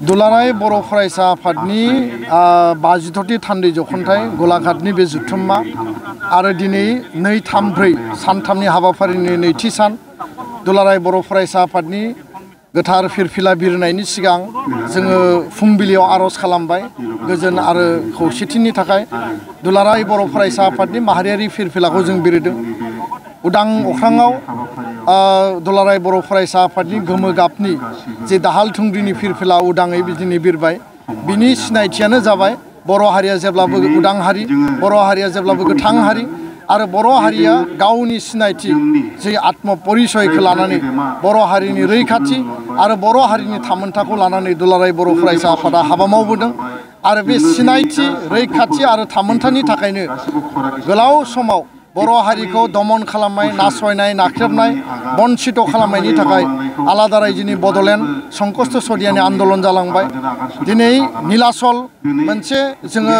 दुलाराय बर' फरायसा आफादनि 52थि थान्दै जखन्थाइ गलाघाटनि बे जुथुम्मा आरो दिनै 2-3-4 सानथामनि हाबाफारिनि नैथि सान दुलाराय बर' फरायसा आफादनि गोथार फिरफिला बिरनायनि सिगां जोङो फुंबिलियाव आर'ज खालामबाय गोजोन आरो खौसेथिनि थाखाय दुलाराय बर' फरायसा आफादनि माहारियारि फिरफिलाखौ जों बिरदों उदां अख्राङाव दुलाराय बर' फरायसा आफादनि गोमो गाबनि जे दाहाल थुंग्रिनि फिरफिला उदाङै बिदिनो बिरबाय बिनि सिनायथियानो जाबाय बर' हारिया जेब्लाबो उदां हारि बर' हारिया जेब्लाबो गोथां हारि आरो बर' हारिया गावनि सिनायथि जे आत्म परिचयखौ लानानै बर' हारिनि रैखाथि आरो बर' हारिनि थामोनथाखौ लानानै दुलाराय बर' फरायसा आफादा हाबा मावबोदों आरो बे सिनायथि रैखाथि आरो थामोनथानि थाखायनो गोलाव समाव बर' हारिखौ दमन खालामनाय नासयनाय नाख्रेबनाय बन्चित खालामनायनि थाखाय आलादा रायजोनि बड'लेण्ड संकष्ट सदियानि आन्दलन जालांबाय दिनै नीलाचल मोनसे जोङो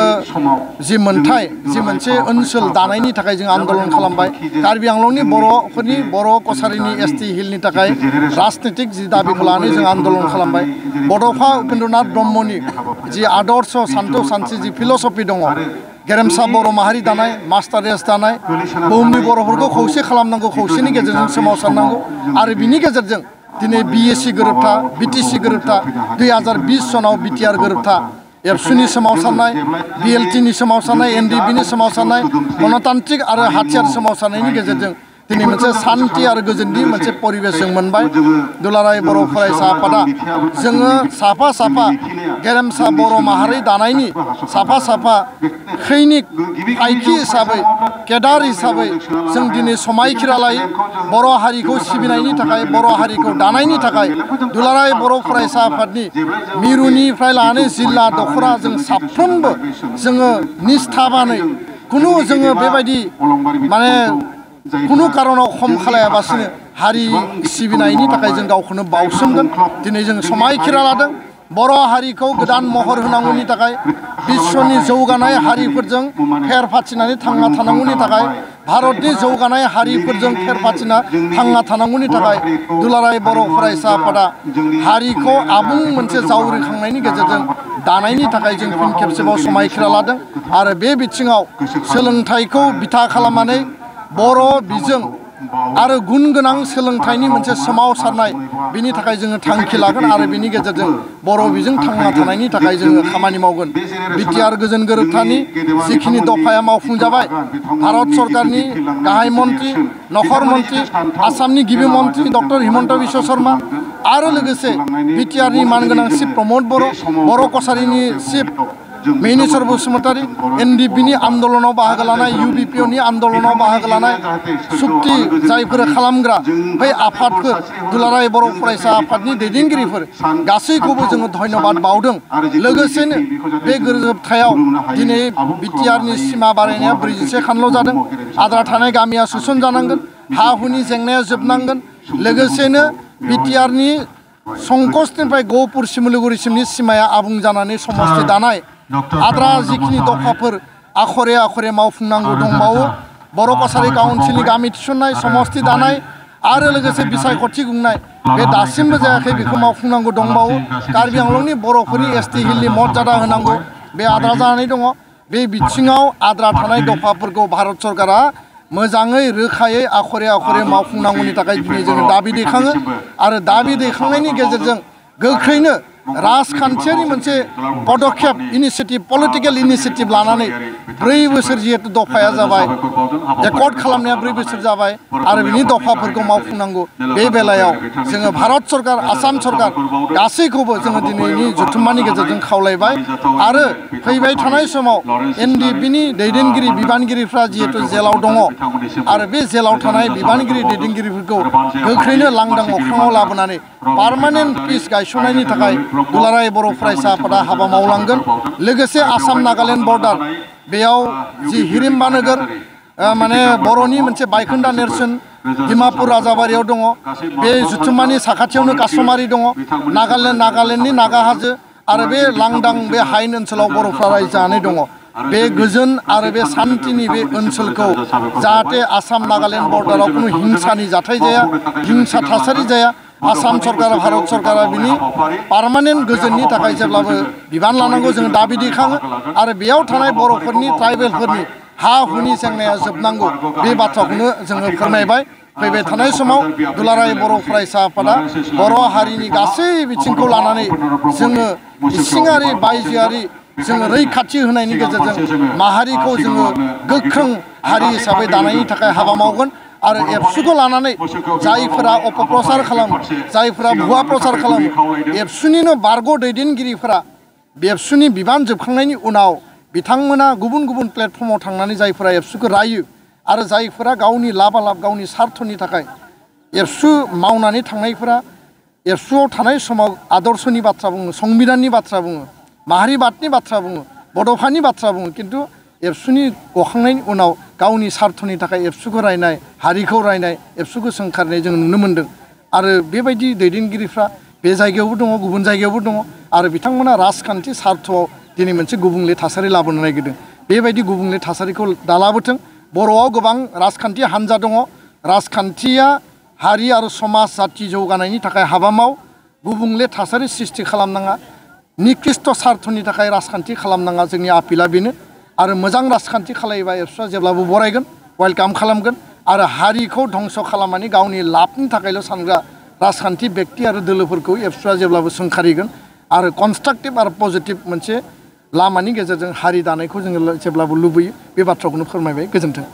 जि मोनथाय जि मोनसे ओनसोल दानायनि थाखाय जों आन्दलन खालामबाय कार्बि आंलंनि बर'फोरनि बर' कसारिनि एसटि हिलनि थाखाय राजनीतिक जि दाबिखौ लानानै जों आन्दलन खालामबाय बड'फा उपेन्द्रनाथ ब्रह्मनि जि आदर्श सान्थौ सानस्रि जि फिलसफि दङ गेरेमसा बर' माहारि दानाय मास्टार रेस दानाय बुहुमनि बर'फोरखौ खौसे खालामनांगौ खौसेनि गेजेरजों सोमावसारनांगौ आरो बिनि गेजेरजों दिनै बिएससि गोरोबथा बिटिसि गोरोबथा 2020 सनाव बिटिआर गोरोबथा एबसुनि सोमावसारनाय बिएलटिनि सोमावसारनाय एनडिपिनि सोमावसारनाय गणतान्त्रिक आरो हाथियार सोमावसारनायनि गेजेरजों दिनै मोनसे शान्ति आरो गोजोननि मोनसे परिबेश जों मोनबाय दुलाराय बर' फरायसा आफादा जोङो साफा साफा गेरेमसा बर' माहारि दानायनि साफा साफा खैनिक फायखि हिसाबै केदार हिसाबै जों दिनै समायखिरा लायो बर' हारिखौ सिबिनायनि थाखाय बर' हारिखौ दानायनि थाखाय दुलाराय बर' फरायसा आफादनि मिरुनिफ्राय लानानै जिल्ला दख'रा जों साफ्रोमबो जोङो निस्थाबानै खुनु जोङो बेबायदि माने खुनु कारनाव खम खालायाबासिनो हारि सिबिनायनि थाखाय जों गावखौनो बावसोमगोन दिनै जों समायखिरा लादों बर' हारिखौ गोदान महर होनांगौनि थाखाय बिश्वनि जौगानाय हारिफोरजों फेर फाथिनानै थांना थानांगौनि थाखाय भारतनि जौगानाय हारिफोरजों फेर फाथिना थांना थानांगौनि थाखाय दुलाराय बर' फरायसा आफादा हारिखौ आबुं मोनसे जावरिखांनायनि गेजेरजों दानायनि थाखाय जों फिन खेबसेबाव समायखिरा लादों आरो बे बिथिङाव सोलोंथाइखौ बिथा खालामनानै बर' बिजों आरो गुन गोनां सोलोंथाइनि मोनसे सोमावसारनाय बिनि थाखाय जोङो थांखि लागोन आरो बिनि गेजेरजों बर' बिजों थांना थानायनि थाखाय जोङो खामानि मावगोन बिटिआर गोजोन गोरोबथानि जिखिनि दफाया मावफुंजाबाय भारत सरकारनि गाहाय मन्त्रि नखर मन्त्रि आसामनि गिबि मन्त्रि डक्टर हिमन्त बिश्व शर्मा आरो लोगोसे बिटिआरनि मानगोनां चिफ प्रमद बर' कसारिनि चिफ मेनिस्वर बसुमतारी एनडिपिनि आन्दलनाव बाहागो लानाय इउबिपिअनि आन्दलनाव बाहागो लानाय सुक्ति जायफोर खालामग्रा बै आफादफोर दुलाराय बर' फरायसा आफादनि दैदेनगिरिफोर गासैखौबो जोङो धन्यबाद बावदों लोगोसेनो बे गोरोबथायाव दिनै बिटिआरनि सिमा बारायनाया 47 खानल' जादों आद्रा थानाय गामिया सुसनजानांगोन हा हुनि जेंनाया जोबनांगोन लोगोसेनो बिटिआरनि संकष्टनिफ्राय गहपुर सिमलिगुरिसिमनि सिमाया आबुं जानानै समस्ति दानाय आद्रा जिखिनि दफाफोर आखरे आखरे मावफुंनांगौ दंबावो बर' कसारि काउन्सिलनि गामि थिसननाय समस्ति दानाय आरो लोगोसे बिसायख'थि खुंनाय बे दासिमबो जायाखै बेखौ मावफुंनांगौ दंबावो कार्बि आंलंनि बर'फोरनि एसटि हिलनि मर्यादा होनांगौ बे आद्रा जानानै दङ बे बिथिङाव आद्रा थानाय दफाफोरखौ भारत सरकारा मोजाङै रोखायै आखरे आखरे मावफुंनांगौनि थाखाय दिनै जोङो दाबि दैखाङो आरो दाबि दैखांनायनि गेजेरजों गोख्रैनो राजखान्थियारि मोनसे पदक्षेप इनिशिएटिभ पलिटिकेल इनिशिएटिभ लानानै 4 बोसोर जिहेतु दफाया जाबाय एकर्ड खालामनाया 4 बोसोर जाबाय आरो बिनि दफाफोरखौ मावफुंनांगौ बे बेलायाव जोङो भारत सरकार आसाम सरकार गासैखौबो जोङो दिनैनि जथुम्मानि गेजेरजों खावलायबाय आरो फैबाय थानाय समाव एनडिपिनि दैदेनगिरि बिबानगिरिफ्रा जिहेतु जेलाव दङ आरो बे जेलाव थानाय बिबानगिरि दैदेनगिरिफोरखौ गोख्रैनो लांदां अख्राङाव लाबोनानै पार्मानेन्ट पिस गायसननायनि थाखाय दुलाराय बर' फरायसा आफादा हाबा मावलांगोन लोगोसे आसाम नागालेण्ड बर्डार बेयाव जि हिरिम्बा नोगोर माने बर'नि मोनसे बायखोन्दा नेरसोन डिमापुर राजाबारियाव दङ बे जुथुम्मानि साखाथियावनो कासमारि दङ नागालेण्डनि नागा हाजो आरो बे लांदां बे हायेन ओनसोलाव बर'फ्रा रायजो जानानै दङ बे गोजोन आरो बे शान्तिनि बे ओनसोलखौ जाहाथे आसाम नागालेण्ड बर्डाराव कुनु हिंसानि जाथाय जाया हिंसा थासारि जाया आसाम सरकार भारत सरकारा बिनि पार्मानेन्ट गोजोननि थाखाय जेब्लाबो बिबान लानांगौ जों दाबि दैखाङो आरो बेयाव थानाय बर'फोरनि ट्राइबेलफोरनि हा हुनि जेंनाया जोबनांगौ बे बाथ्राखौनो जोङो फोरमायबाय फैबाय थानाय समाव दुलाराय बर' फरायसा आफादा बर' हारिनि गासै बिथिंखौ लानानै जोङो इसिङारि बायजोआरि जोङो रैखाथि होनायनि गेजेरजों माहारिखौ जोङो गोख्रों हारि हिसाबै दानायनि थाखाय हाबा मावगोन आरो एबसुखौ लानानै जायफोरा अपप्रचार खालामो जायफोरा भुवा प्रचार खालामो एबसुनिनो बारग' दैदेनगिरिफोरा एबसुनि बिबान जोबखांनायनि उनाव बिथांमोना गुबुन गुबुन प्लेटफर्माव थांनानै जायफोरा एबसुखौ रायो आरो जायफोरा गावनि लाबालाब गावनि सार्थनि थाखाय एबसु मावनानै थांनायफोरा एबसुआव थानाय समाव आदर्शनि बाथ्रा बुङो संबिधाननि बाथ्रा बुङो माहारिबादनि बाथ्रा बुङो बड'फानि बाथ्रा बुङो खिन्थु एबसुनि गखांनायनि उनाव गावनि सार्थनि थाखाय एबसुखौ रायनाय हारिखौ रायनाय एबसुखौ सोंखारनाय जों नुनो मोन्दों आरो बेबायदि दैदेनगिरिफ्रा बे जायगायावबो दङ गुबुन जायगायावबो दङ आरो बिथांमोना राजखान्थि सार्थआव दिनै मोनसे गुबुंले थासारि लाबोनो नागिरदों बेबायदि गुबुंले थासारिखौ दालाबोथों बर'आव गोबां राजखान्थि हान्जा दङ राजखान्थिया हारि आरो समाज जाथि जौगानायनि थाखाय हाबा माव गुबुंले थासारि सृष्टि खालामनाङा निकृष्ट सार्थनि थाखाय राजखान्थि खालामनाङा जोंनि आपिला बेनो आरो मोजां राजखान्थि खालायोबा एबसुआ जेब्लाबो बरायगोन वेलकाम खालामगोन आरो हारिखौ धंस खालामनानै गावनि लाबनि थाखायल' सानग्रा राजखान्थि बेक्ति आरो दोलोफोरखौ एबसुआ जेब्लाबो सोंखारिगोन आरो कनस्ट्राक्टिभ आरो पजिटिभ मोनसे लामानि गेजेरजों हारि दानायखौ जोङो जेब्लाबो लुबैयो बे बाथ्राखौनो फोरमायबाय गोजोन्थों।